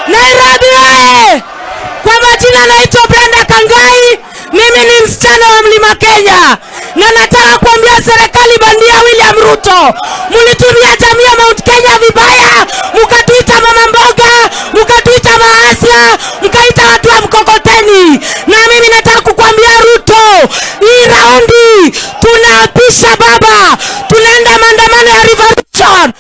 Nairobi oye! Kwa majina naitwa Brenda Kangai, mimi ni msichana wa Mlima Kenya, na nataka kuambia serikali bandia William Ruto, mlitumia jamii ya Mount Kenya vibaya, mkatuita mama mboga, mkatuita maasla, mkaita watu wa mkokoteni. Na mimi nataka kukuambia Ruto, hii raundi tunaapisha baba, tunaenda maandamano ya revolution.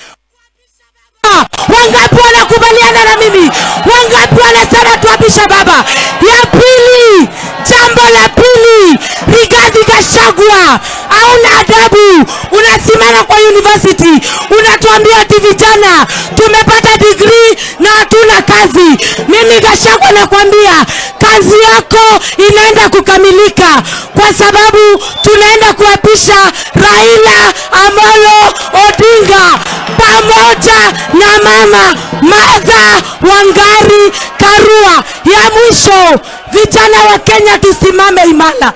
Wangapi wanakubaliana na mimi? Wangapi wanasema tuapishe baba? Ya pili, jambo la pili, Rigathi Gachagua, hauna adabu. Unasimama kwa university unatuambia ati vijana tumepata degree na hatuna kazi. Mimi Gachagua nakwambia kazi yako inaenda kukamilika, kwa sababu tunaenda kuapisha Raila Amolo Odinga pamoja na mama Martha Wangari Karua. Ya mwisho, vijana wa Kenya tusimame imara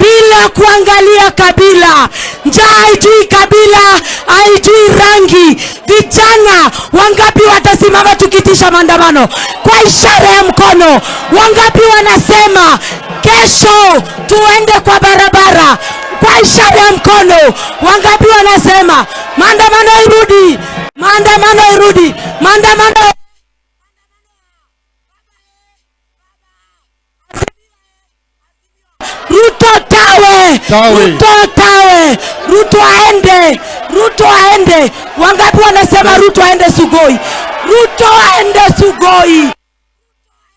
bila kuangalia kabila. Njaa haijui kabila, haijui rangi. Vijana wangapi watasimama tukitisha maandamano kwa ishara ya mkono? Wangapi wanasema kesho tuende kwa barabara kwa ishara ya mkono? Wangapi wanasema maandamano irudi, maandamano irudi, maandamano? Ruto tawe, Tawe. Ruto tawe, Ruto aende, Ruto aende. Wangapi wanasema Ruto aende Sugoi? Ruto aende Sugoi.